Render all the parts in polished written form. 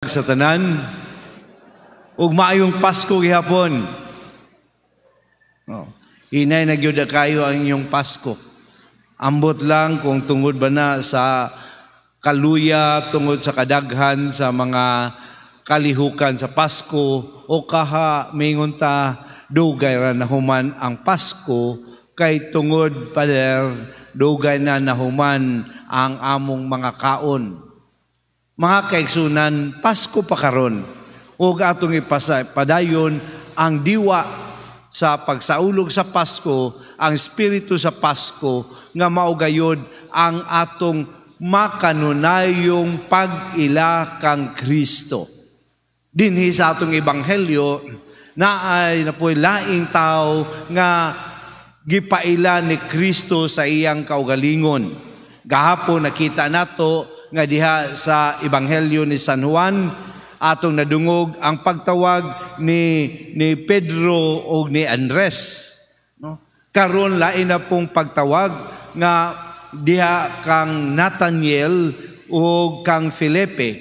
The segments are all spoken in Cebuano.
Sa tanan ug maayong Pasko gihapon. Oh. Hinay na gyud kayo ang inyong Pasko. Ambot lang kung tungod ba na sa kaluya, tungod sa kadaghan sa mga kalihukan sa Pasko, o kaha mingon ta dugay ra nahuman ang Pasko kay tungod pader dugay na nahuman ang among mga kaon. Mga kaigsunan, Pasko pa karon ug atong ipasa padayon ang diwa sa pagsaulog sa Pasko, ang espiritu sa Pasko nga mao gayod ang atong makanunayong pag-ila kang Kristo. Dinhi sa atong ebanghelyo, naay napoy laing tao nga gipaila ni Kristo sa iyang kaugalingon. Gahapon nakita nato nga diha sa ebanghelyo ni San Juan atong nadungog ang pagtawag ni Pedro o ni Andres, no? Karon lain na pong pagtawag nga diha kang Nathaniel o kang Felipe.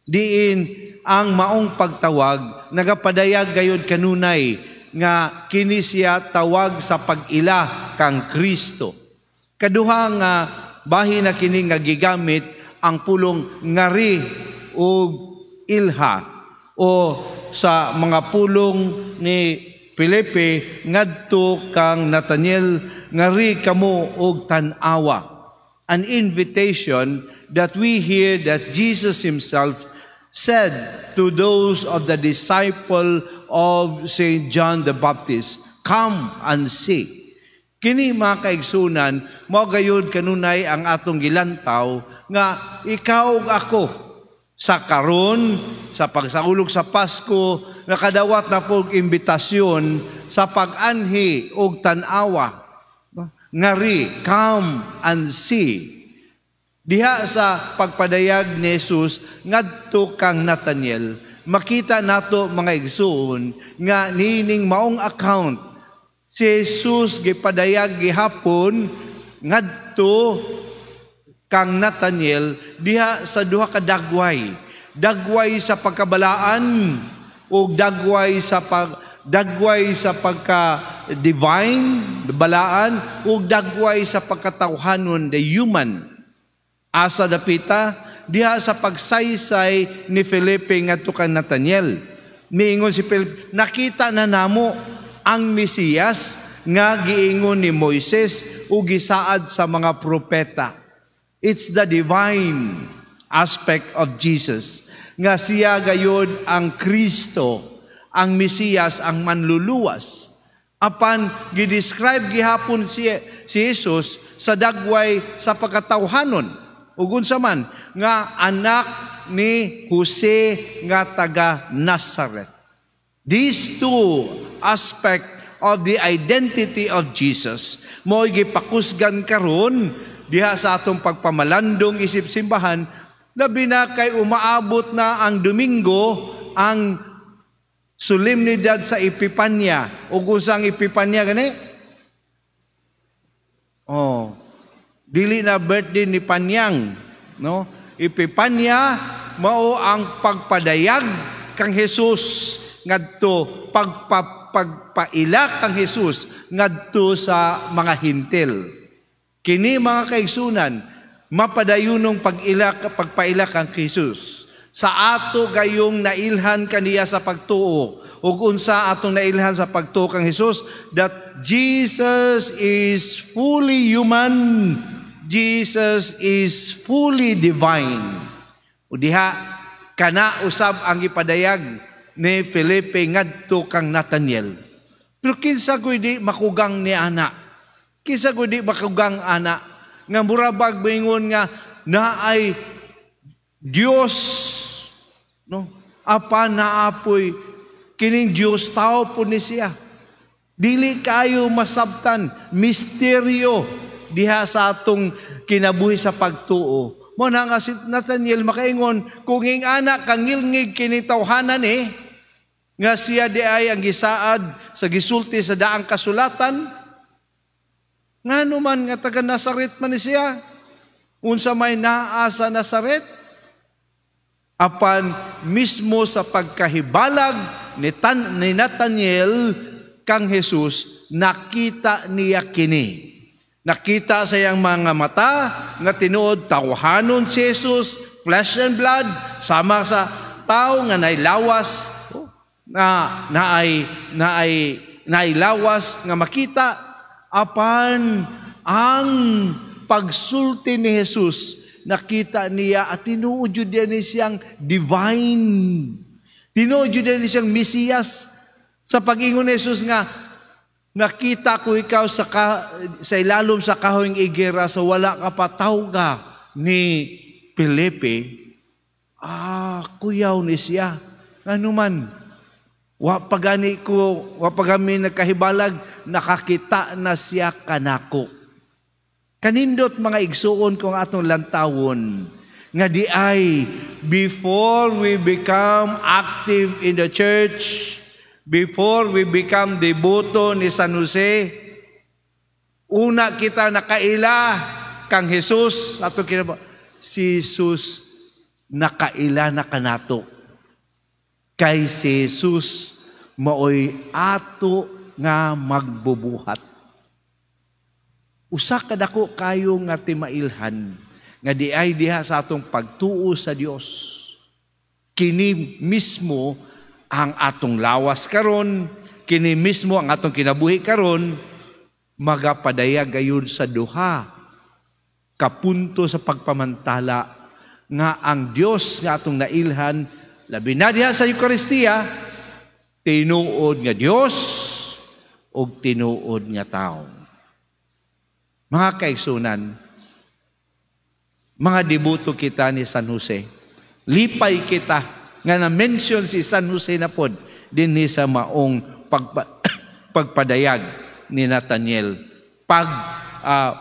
Diin ang maong pagtawag nagapadayag gayod kanunay nga kini siya tawag sa pag-ila kang Kristo. Kaduha nga bahin na kini nga gigamit ang pulong "ngari" ug "ilha" o sa mga pulong ni Felipe ngadto kang Nathaniel, "Ngari kamo og tan-awa." An invitation that we hear that Jesus himself said to those of the disciple of St. John the Baptist, "Come and see." Kini, mga kaigsunan, mao gayud kanunay ang atong gilantaw nga ikaw ug ako sa karon sa pagsaulog sa Pasko nakadawat na pog imbitasyon sa pag-anhi og tan-awa. Ngari, come and see. Diha sa pagpadayag ni Jesus ngadto kang Nathaniel, makita nato, mga igsuon, nga niining maong account si Jesus gipadayag gihapon ngadto kang Nathaniel diha sa duha ka dagway. Dagway sa pagkabalaan ug dagway sa pagka divine balaan ug dagway sa pagkatawhanon, the human. Asa dapita? Diha sa pagsaysay ni Felipe ngadto kang Nathaniel. Miingon si Felipe, "Nakita na namo ang Mesiyas nga giingon ni Moises ug gisaad sa mga propeta." It's the divine aspect of Jesus nga siya gayod ang Kristo, ang Mesiyas, ang manluluwas. Apan gidescribe gihapon si Jesus sa dagway sa pagkatawhanon. Ug unsa man nga anak ni Jose nga taga Nazaret. These two aspect of the identity of Jesus mo gipakusgan karon diha sa atong pagpamalandong isip simbahan, labi na kay umaabot na ang Domingo, ang solemnidad sa Epipanya. Ug unsang Epipanya gani? Oh, dili na birthday ni Panyang, no? Epipanya mao ang pagpadayag kang Jesus ngadto pagpaila kang Jesus ngadto sa mga Hentil. Kini, mga kaigsunan, mapadayunong pag-ila pagpaila kang Jesus sa ato gayong nailhan kaniya sa pagtuo. Ug unsa atong nailhan sa pagtuo kang Jesus? That Jesus is fully human, Jesus is fully divine. O diha kana usab ang gipadayag ni Felipe ngadto kang Nathaniel. Pero kinsa ko'y di makugang ni ana? Kinsa ko'y di makugang ana nga murabag moingon nga naay Dios, no? Apan naapoy kining Dios, tao po ni siya. Dili kayo masabtan, misteryo diha sa atong kinabuhi sa pagtuo. Mo na nga si Nathaniel makaingon, kung ing anak kangilngig kini tawhanan eh, nga siya di ay ang gisaad sa gisulti sa daang kasulatan, ngano man nga taga Nazaret man ni siya? Unsa may naa sa Nazaret? Apan mismo sa pagkahibalag ni Nathaniel kang Jesus, nakita niya kini. Nakita sa iyang mga mata nga tinuod tawhanon si Jesus, flesh and blood, sama sa tao nga nailawas nga naay naay nailawas nga makita. Apan ang pagsulti ni Jesus, nakita niya at tinuod jud ni siyang divine. Tinuod jud ni siyang Mesiyas. Sa pag-ingon ni Jesus nga, "Nakita ko ikaw sa ilalom sa kahoyng igera sa wala ka pa tawga ni Felipe," kuyaw ni siya. Ngano man, wa pa gani ko, wa pa kami nagkahibalag, nakakita na siya kanako. Kanindot, mga igsuon, kung atong lantawon nga di ay before we become active in the church, before we become deboto ni San Jose, una kita nakaila kang Jesus ato kinaba, si Jesus nakaila na kanato. Kay si Jesus maoy ato nga magbubuhat. Usa ka dako kayo nga timailhan nga di ay diha sa atong pagtuo sa Dios. Kini mismo ang atong lawas karon, kini mismo ang atong kinabuhi karon, magapadayag gayud sa duha kapunto sa pagpamantala nga ang Dios nga atong nailhan, labi na diha sa Eukaristiya, tinuod nga Dios ug tinuod nga tao. Mga kaigsunan, mga deboto kita ni San Jose, lipay kita nga na-mention si San Jose na pod dinhi sa maong pagpadayag ni Nathaniel,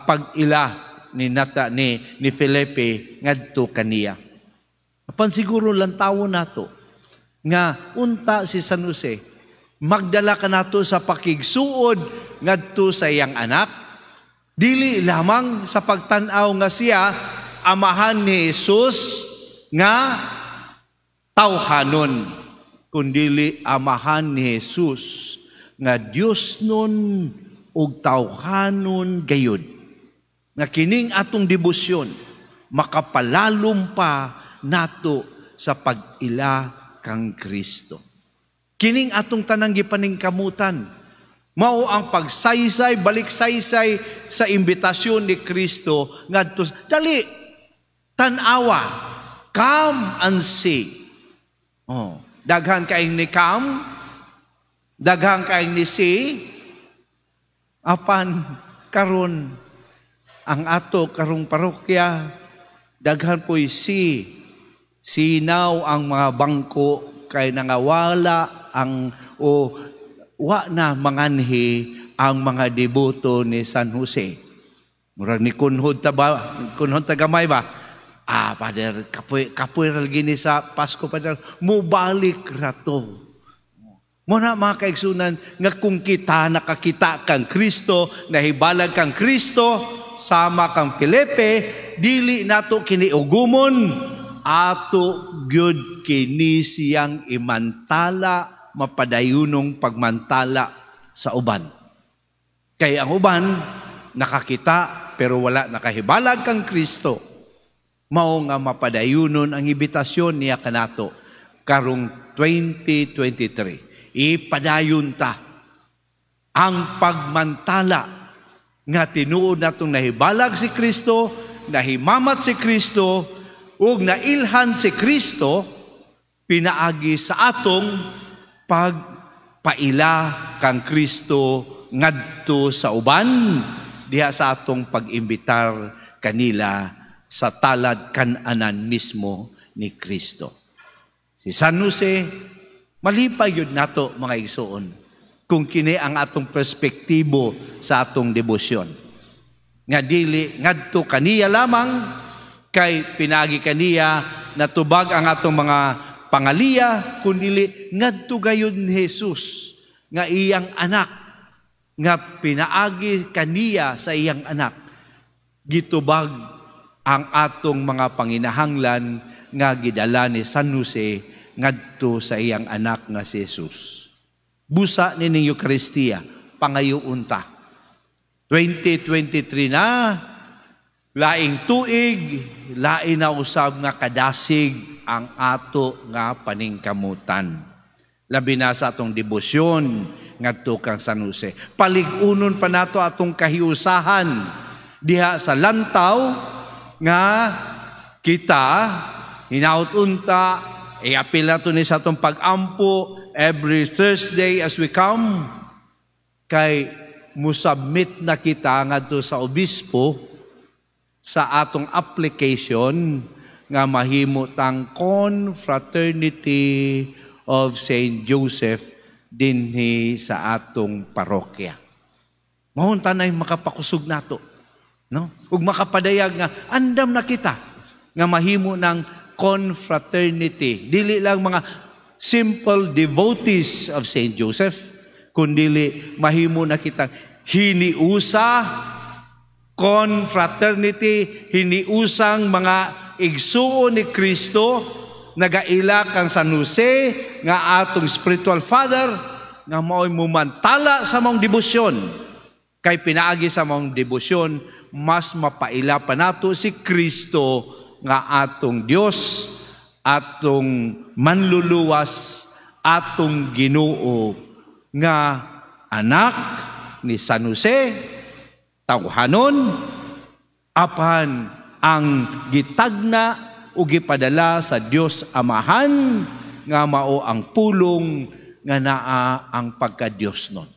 pag-ila ni Nata ni ni Felipe ngadto kaniya. Apan siguro lantawon nato nga unta si San Jose magdala kanato sa pakigsuod ngadto sa iyang anak, dili lamang sa pagtan-aw nga siya amahan ni Jesus nga tawhanon, kundili amahan ni Jesus nga Dios nun ug tawhanon gayud, nga kining atong debosyon makapalalom pa nato sa pag-ila kang Kristo. Kining atong tanang gipaningkamutan mao ang pagsaysay, balik-saysay sa imbitasyon ni Kristo ngadto, "Dali, tan-awa, come and see." Oh, daghan kaayong ni come, daghan kaayong ni see, apan karon ang ato karong parokya, daghan po'y see. Sinaw ang mga bangko kay nangawala ang o wa na manganhi ang mga deboto ni San Jose. Murag ni kunhod ta ba? Kunhod ta gamay ba? "Ah, Father, kapoy, kapoy ra gini sa Pasko, Father. Mubalik ra to." Muna, mga kaigsunan, nga kung kita nakakita kang Kristo, nahibalag kang Kristo, sama kang Felipe, dili nato kini ugumon, ato gyud kini siyang imantala, mapadayunong pagmantala sa uban. Kay ang uban nakakita pero wala nakahibalag kang Kristo. Mao nga mapadayunon ang imbitasyon niya kanato karong 2023. Ipadayon ta ang pagmantala nga tinuod natong nahibalag si Kristo, nahimamat si Kristo, ug nailhan si Kristo pinaagi sa atong pagpaila kang Kristo ngadto sa uban diha sa atong pag-imbitar kanila sa talad kananan mismo ni Kristo. Si San Jose, malipay yun nato, mga igsuon, kung kini ang atong perspektibo sa atong debosyon. Nga dili ngadto kaniya lamang kay pinagi kaniya natubag ang atong mga pangaliya, kundili ngadto gayud ni Jesus nga iyang anak, nga pinaagi kaniya, sa iyang anak, gitubag ang atong mga panginahanglan. nga gidala ni San Jose ngadto sa iyang anak nga si Jesus. Busa nining Eukaristiya, pangayo unta. 2023 na, laing tuig, lain na usab nga kadasig ang ato nga paningkamutan. Labi na sa atong debosyon ngadto kang San Jose. Palig-unon pa nato atong kahiusahan diha sa lantaw nga kita hinaut unta iapil nato ni sa atong pag-ampo every Thursday as we come, kay musubmit na kita ngadto sa obispo sa atong application nga mahimo tang Confraternity of Saint Joseph dinhi sa atong parokya. Mao tanay makapakusog nato, no? Ug makapadayag nga andam na kita nga mahimo ng confraternity. Dili lang mga simple devotees of Saint Joseph, kundili mahimo na kitang hiniusa confraternity, hiniusang mga igsuon ni Kristo, nagaila kang San Jose nga atong spiritual father, nga mao'y mumantala sa maong debosyon. Kay pinaagi sa maong debosyon, mas mapaila pa nato si Kristo nga atong Dios, atong manluluwas, atong Ginoo nga anak ni San Jose, tawhanon, apan ang gitagna o gipadala sa Dios Amahan nga mao ang pulong nga naa ang pagka-Dios nun.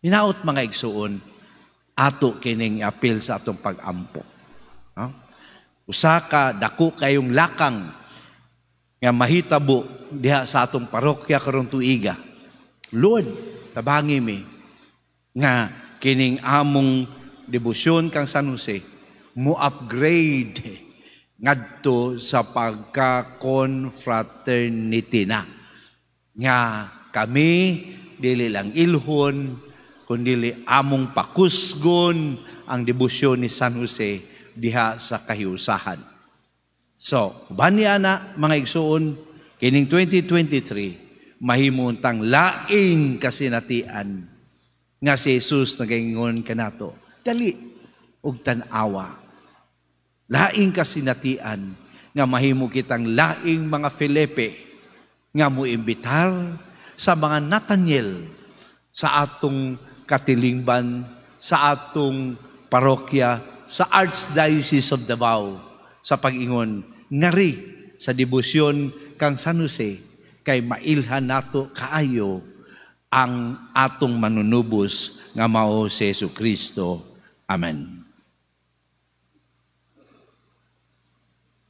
Hinaot, mga igsuon, ato kining apil sa atong pag-ampo. No? Usa ka dako kayong lakang nga mahitabo diha sa atong parokya karong tuiga. Lord, tabangi mi nga kining among debosyon kang San Jose mo upgrade ngadto sa pagka-confraternity na. Nga kami dili lang ilhon kundili among pakusgon ang debosyon ni San Jose diha sa kahiusahan. So, uban na, mga igsuon, kining 2023 mahimo tang laing kasinatian nga si Jesus nagaingon kanato, "Dali ug tan-awa." Laing kasinatian nga mahimo kitang laing mga Felipe nga moimbitar sa mga Nathaniel sa atong katilingban, sa atong parokya, sa Archdiocese of Davao, sa pag-ingon, "Ngari sa debosyon kang San Jose, kay mailhan nato kaayo ang atong manunubos nga mao si Jesu Kristo." Amen.